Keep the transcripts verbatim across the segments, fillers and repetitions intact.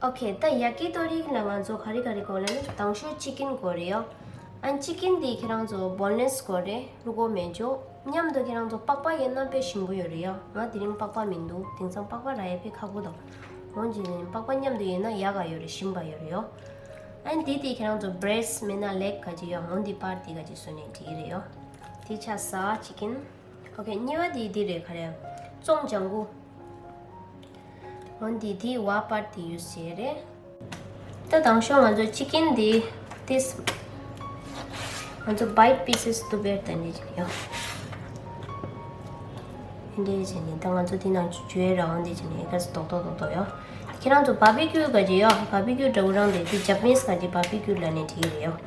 ཨོ་ཁེ། ད་ཡ་ཀི་ཏོ་རི་ལ་ང་ཚོ་ག་རེ་ག་རེ་དགོས་ལབ་ན། དང་ཤོས་ཅི་ཀིན་དགོས་རེད་ཡོ། ཨན་ཅི་ཀིན་འདི་ཁྱེད་རང་ཚོ་བོན་ལེས་དགོས་རེད། ལུག་གོ་མེད་ཅོ། མཉམ་དུ་ཁྱེད་རང་ཚོ་པགས་པ་ཡོད་ན་དཔེ་ཞིམ་པོ་ཡོད་རེད་ཡོ། ང་དེ་རིང་པགས་པ་མི་འདུག་དེང་སང་པགས་པ་རག་ཡ་དཔེ་ཁག་པོ་འདུག་འོན་ཅི་ནས་པགས་པ་མཉམ་དུ་ཡོད་ན་ཡག་ག་ཡོད་རེད། ཞིམ་པ་ཡོད་རེད་ཡོ། ཨན་འདི་དེ་ཁྱེད་རང་ཚོ་བྷི་རེ་སི་མེད་ན་ལེག་ག་ཅི་ཡོ། འོན་འདི་པར་འདི་ག་ཅི་བཟོས་ནས་འགྲིག་རེད་ཡོ། དེ་ཆ་ས་ཅི་ཀིན། ཨོ་ཁེ། གཉིས་པ་དེ་འདི་རེད། ག་རེ། བཙོང་ལྗང་གུ། འོན་ཏེ་དེའི་བ་པར་དེ་ཡུས་བྱས་རེད། ད་དང་ཤོས་ང་ཚོ་ཅི་ཀིན་འདི་ཏིས། ང་ཚོ་བའིཊ་པི་སེས་དུ་བེར་དེ་འདྲ་ཅིག་ཡོད། འདི་འདྲ་བྱས་ནས་ད་ང་ཚོ་དེ་ནང་བཅུག་ར། འོན་ཏེ་བྱས་ནས་ཨེ་ཀ་སི་རྡོག་རྡོག་རྡོག་རྡོག་ཡོད། ཁྱེད་རང་ཚོ་བྷར་བི་ཀིའུ་ག་ཅི་ཡོད། བྷར་བི་ཀིའུ་འདྲ་བོ་རང་དེ་དེ་ཇ་པ་ནིས་ག་ཅི་བྷར་བི་ཀིའུ་ལབ་ནས་བྲིས་རེད་ཡོད།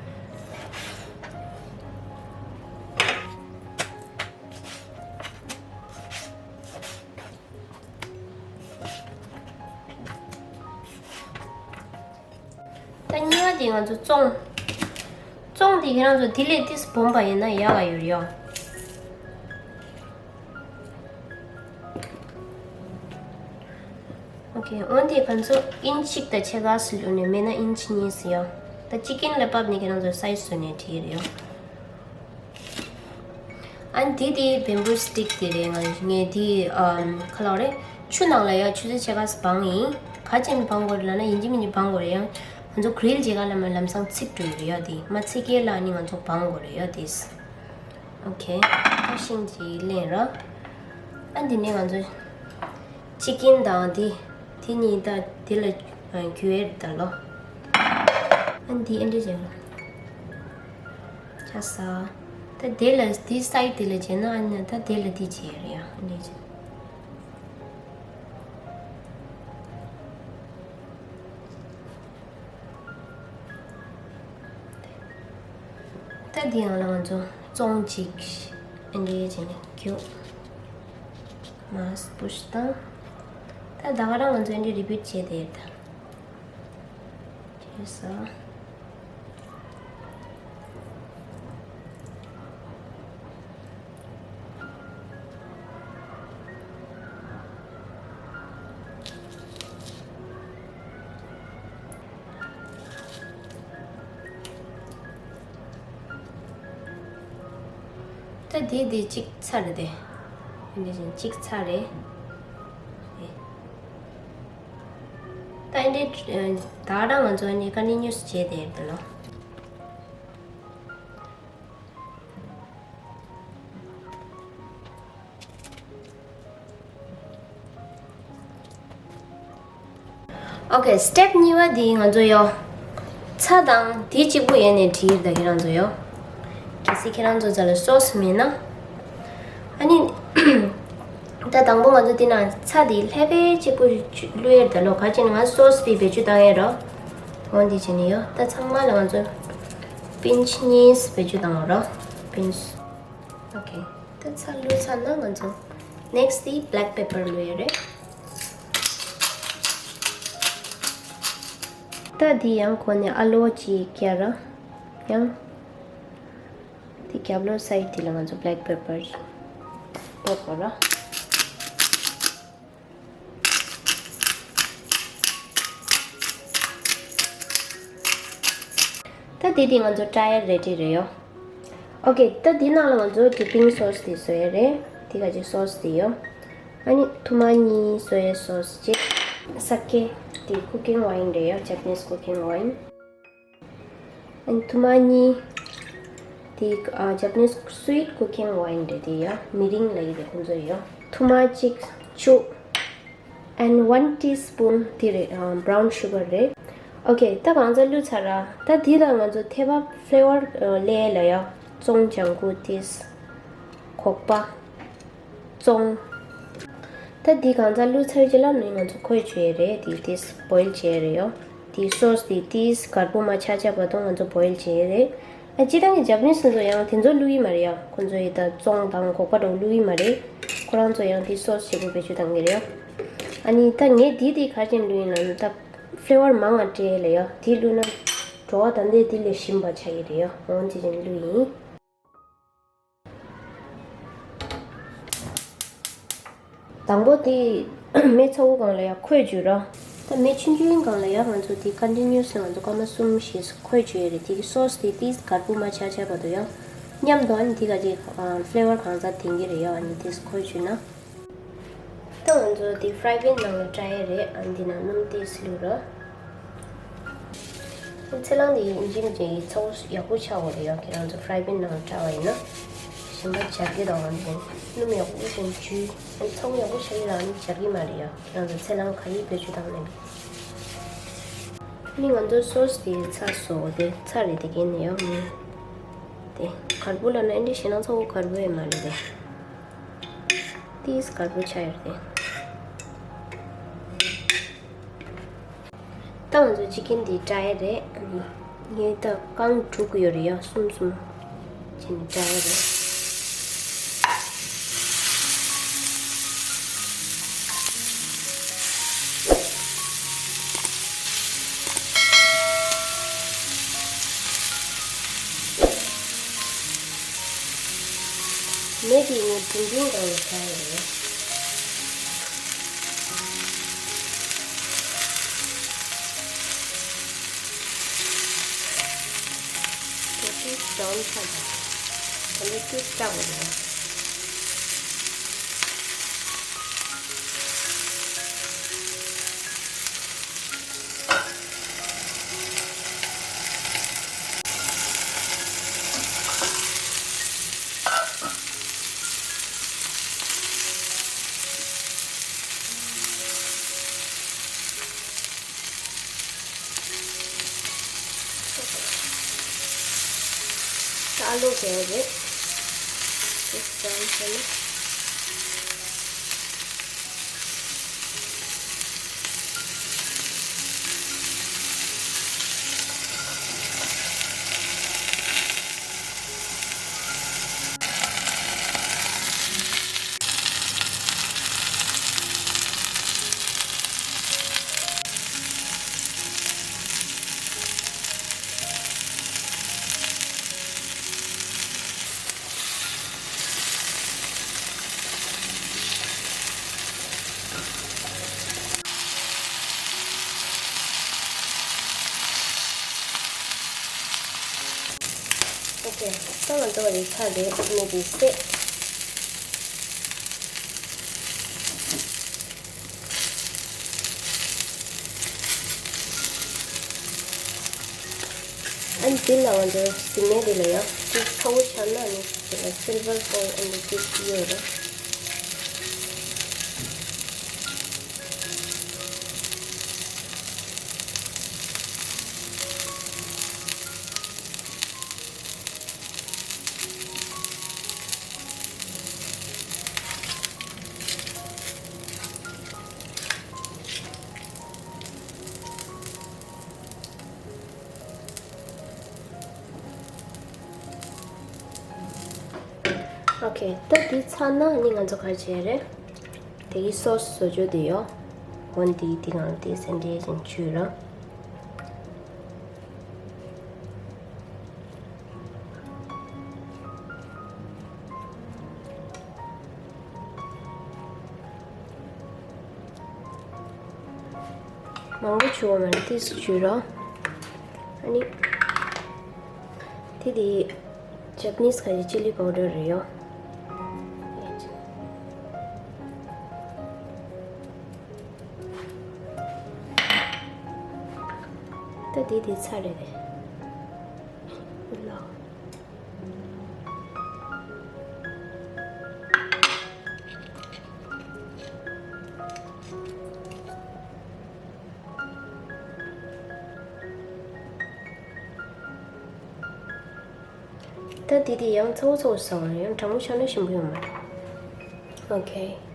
ད་གཉིས་པ་དེ་ང་ཚོ་བཙོང་། བཙོང་དེ་ཁྱེད་རང་ཚོ་དེ་ལས་ཏིས་སྦོམ་པ་ཡིན་ན་ཡག་ག་ཡོད་ཡོད། ཨོ་ཁེ། འོན་ཏེ་ང་ཚོ་ཨིན་ཅི་གཅིག་དང་ཕྱེད་ཀ་ཙམ་བླུགས་ནས། མེད་ན་ཨིན་ཅི་གཉིས་ཙམ་ཡོད། ད་ཅི་ཀིན་ལ་བབས་ནས་ཁྱེད་རང་ཚོ་སའིཛ་བཟོས་ནས་བྲིས་རེད་ཡོད། ཨ་ནི་དེ་དེ་བེམ་བུ་སི་ཊིག་དེ་རེད། ང་ངས་དེ་ཨམ་ག་ལབ་རེད། ཆུ་ནང་ལ་ཡ་ཆུ་ཚོད་ཕྱེད་ཀ་སྦངས་ཡིན། ག་ཅི་ནས་སྦང་དགོས་རེད་ལབ་ན། ཡིན་གཅིག་མིན་གཅིག་སྦང་དགོས་རེད། ཡང་ང་ཚོ་གྷི་རིལ་བྱེད་ག་ལ་མ་ལམ་སང་ཚིག་འགྲོ་ཡི་རེད་ཡ། དེ་མ་ཚིག་གི་ལ་ནི་ང་ཚོ་སྦང་དགོས་རེད་ཡ། དེས། ཨོ་ཁེ། ད་ཤིང་གཅིག་ལེན་ར། ཨ་འདི་ནས་ང་ཚོ་ཅི་ཀིན་དང་དེ་དེ་གཉིས་ད་དེ་ལ་རྒྱུ་ཡས་ད་ལོ། ཨ་འདི་ཨ་འདྲ་བྱས་ཆ་ས། ད་དེ་ལ་དེ་སའིཌ་དེ་ལ་བྱས་ན། ཨ་ནི་ད་དེ་ལ་དེ་བྱས་རེད་ཡ། ཨ་འདྲ་བྱས། ད་འདི་ཡང་ལ་ང་ཚོ་བཙོང་གཅིག་ཨ་འདྲ་བྱས་ནས་རྒྱུ་མ་སྤུ་ཞིག་དང་། ད་ད་ག་རང་ང་ཚོ་ཨ་འདྲ་རི་པིཊ་བྱས་ཏེ་ཡོད་ད། བྱས་ས། ད་འདི་འདི་གཅིག་ཚར་རེད་དེ། འདི་བཞིན་གཅིག་ཚར་རེད། ད་འདི་ད་རང་ང་ཚོ་ནི་ཀོན་ཊི་ནིའུ་སི་བྱས་ཏེ་ཡོད་ལོ། ཨོ་ཁེ། སི་ཊེབ་གཉིས་པ་འདི་ང་ཚོ་ཡོ། ཚྭ་དང་དེ་གཅིག་པུ་ཡས་ནས་བྲིས་ཡོད་ད་ཁྱེད་རང་ཚོ་ཡོ། གལ་སྲིད་ཁྱེད་རང་ཚོ་རྩ་ལ་སོ་སི་མེད་ན། ཨ་ནི། ད་དང་པོ་ང་ཚོ་འདི་ན་ཚྭ་འདི་ལྷད་པའི་གཅིག་པུ་བླུག་ཡས་ད་ལོ། ག་ཅི་ནས་ང་སོ་སི་འདི་བེད་སྤྱོད་བཏང་ཡས་རོ། འོ་འདི་བྱས་ནས་ཡོ། ད་ཚང་མ་ལ་ང་ཚོ་པིན་ཆི་གཉིས་བེད་སྤྱོད་བཏང་བ་རོ། པིན་ཆི། ཨོ་ཁེ། ད་ཚྭ་བླུགས་ཚར་ན་ང་ཚོ་ནེག་སི་ཊི་དེ་བྷེ་ལེག་པེ་པར་བླུག་ཡས་རེད། ད་འདི་ཡང་ཁོ་ནས་ཨ་ལོ་གཅིག་བརྒྱབ་ར། ཡང་། དེ་རྒྱབ་ལོགས་སའིཌ་དེ་ལ་ང་ཚོ་བྷེ་ལེག་པེ་པར་སྤོ་དགོས་ར། ད་དེ་དེ་ང་ཚོ་ཊ་ཡར་རེ་ཌི་རེད་ཡོ། ཨོ་ཁེ། ད་དེ་ནང་ལ་ང་ཚོ་ཌི་པིང་སོ་སི་དེ་བཟོ་ཡས་རེད། དེ་ག་ཅི་སོ་སི་དེ་ཡོ། ཨ་ནི་ཐུར་མ་གཉིས་སོ་ཡ་སོ་སི་བྱས། ས་ཀེ། དེ་ཀུ་ཀིང་ཝའིན་རེད་ཡོ། ཇ་པ་ནིས་ཀུ་ཀིང་ཝའིན། ཨན་ཐུར་མ་གཉིས། དེ་ཨ་ཇ་པ་ནིས་སུ་ཝིཊ་ཀུ་ཀིང་ཝའིན་རེད། དེ་ཡ་མི་རིང་ལབ་ཡས་རེད་ཁོང་ཚོ་ཡ། ཐུར་མ་གཅིག་བཅུ། and one teaspoon དེ་རེད། ཨ་བྷ་རའུན་ཤུ་གར་རེད། ཨོ་ཁེ། ད་གང་ཚ་བླུགས་ཚར་ར། ད་དེ་ལ་ང་ཚོ་ཐེ་བ་ཕི་ལེ་ཝར་ལས་ལ་ཡ་བཙོང་ལྗང་གུ་དེས། ཁོག་པ། བཙོང་། ད་འདི་གང་ཚ་བླུགས་ཚར་རྗེས་ལ་ནི་ང་ཚོ་ཁོལ་བྱས་རེད། དེ་དེས་བོའིལ་བྱས་རེད་ཡོ། དེ་སོ་སི་དེ་དེས་གར་པོ་མ་ཆག་ཆག་བར་དུ་ང་ཚོ་བོའིལ་བྱས་རེད། ཨ་སྤྱིར་བཏང་གི་ཇ་པ་ནིས་སོ་སོ་ཡང་དེ་ཚོ་བླུགས་ཡི་མ་རེད་ཡ། ཁོ་ཚོ་ཡི་ད་བཙོང་དང་ཁོག་པ་འདྲ་བོ་བླུགས་ཡི་མ་རེད། ཁོ་རང་ཚོ་ཡང་དེ་སོ་སི་བྱེད་དགོས་བེད་སྤྱོད་བཏང་གི་རེད་ཡ། ཨ་ནི་ད་ངས་དེ་དེ་ག་རེ་བྱས་ནས་བླུགས་ཡིན་ལབ་ན། ད་ཕི་ལེ་ཝར་མང་ང་སྤྲད་ལ་ཡ། དེ་བླུགས་ན་བྲོ་བ་ད་འདི་དེ་ལས་ཞིམ་པ་ཆགས་ཀྱི་རེད་ཡ། འོ་དེ་བྱས་ནས་བླུགས་ཡིན། དང་པོ་དེ་མེ་ཚ་བོ་སྒང་ལ་ཡ་ཁོལ་བཅུག་ར། ད་ མེ་ཆུང་ཆུང་སྒང་ལ་ཡང་ང་ཚོ་དེ་ཀོན་ཊི་ནིའུ་སི་ང་ཚོ་སྐར་མ་གསུམ་བཞི་འཁོལ་བཅུག་ཡོད་རེད། དེ་གི་སོ་སི་དེ་ཏིས་དཀར་པོ་མ་ཆགས་ཆགས་བར་དུ་ཡང་མཉམ་དུ་ཨ་ནི་དེ་ག་དེ་ཕི་ལེ་ཝར་གང་ཟག་དེང་གི་རེད། ཡང་ཨ་ནི་ཏིས་འཁོལ་བཅུག་ན། ད་ང་ཚོ་དེ་ཧྥ་རའི་པན་ནང་ལ་བཀྲ་ཡས་རེད། ཨ་ནི་དེ་ནང་སྣུམ་ཏིས་བླུགས་རོགས། ཚལ་སླང་དེ་ཡིན་གཅིག་མིན་གཅིག་ཚ་བོ་ཡག་པོ་ཆགས་དགོས་རེད། ཡང་ཁྱེད་རང་ཚོ་ཧྥ་རའི་པན་ནང་ལ་བཀྲ་བ་ཡིན་ན་གཞན་པ་འབྱར་གི་དང་ཨ་ནི་སྣུམ་ཡག་པོ་ཞིག་འཇུ། ཚ་བོ་ཡག་པོ་ཆགས་ཡིན་ལ་ཨ་ནི་འབྱར་གི་མ་རེད། ཡང་ཁྱེད་རང་ཚོ་ཚལ་སླང་ག་ཡི་བེད་སྤྱོད་བཏང་ནས། ནི་ང་ཚོ་སོ་སི་དེ་ཚ་སོ་དེ་ཚ་རེད། དེ་གན་ནི་ཡང་མི་དེ་དཀར་པོ་ལ་ན་ཨེ་འདྲ་ཞེ་ན་ཚ་བོ་དཀར་པོ་ཡིན་མ་རེད་དེ། ཏིས་དཀར་པོ་ཆགས་ཡོད་དེ། ད་ང་ཚོ་ཅི་ཀན་དེ་བཀྲ་ཡས་རེད། ངས་ད་རྐང་དྲུག་ཡོད་རེད། ཡ་གསུམ་གསུམ་བྱས་ནས་བཀྲ་ཡས་རེད། མེ་དེ་ངས་འབྲིང་འབྲིང་སྒང་ལ་བཞག་ཡོད་རེད། དེ་ཚོ་བྲའོན་ཆགས་འདུག་དེ་ནས་ཏིས་བཀྲ་དགོས་རེད། ད་ཨ་ལུ་བཟོ་ཡ་རེད། ཏིས་བྲའོན་བྱས་ནས། ཨོ་ཁེ། ད་ང་ཚོ་རེ་ཚ་རེད། མེ་དེ་བསད། ཨ་ནི་དེ་ལ་ང་ཚོ་དེ་མེ་དེ་ལ་ཡང་དེ་ཚ་བོ་ཆགས་ན་ནི་དེ་ལ་སིལ་ཝར་ཕོའིལ་ཨ་ནི་དེ་ཡོད་རེད། ཨོ་ཁེ། ད་འདི་ཚར་ན་ནི་ང་ཚོ་ག་རེ་བྱེད་རེད། དེ་གི་སོ་སི་བཟོ་རྒྱུ་དེ་ཡོད། འོན་ཏེ་དེ་གང་དེ་སེ་འབྲས་ཅན་བཅུ་ར། མང་པོ་བྱུང་བ་མ་རེད། ཏིས་བྱུང་ར། ཨ་ནི། དེ་དེ་ཇ་པ་ནིས་ཁ་ཅིག་ཅི་ལི་པའུ་ཌར་རེད་ཡོ། ད་དེ་དེ་ཚར་རེད་དེ། ལ། ད་དེ་དེ་ཡང་ཚ་བོ་ཚ་བོ་ཟ་བ་རེད། ཡང་གྲང་མོ་ཆགས་ན་ཞིམ་པོ་ཡོང་མ་རེད། ཨོ་ཁེ།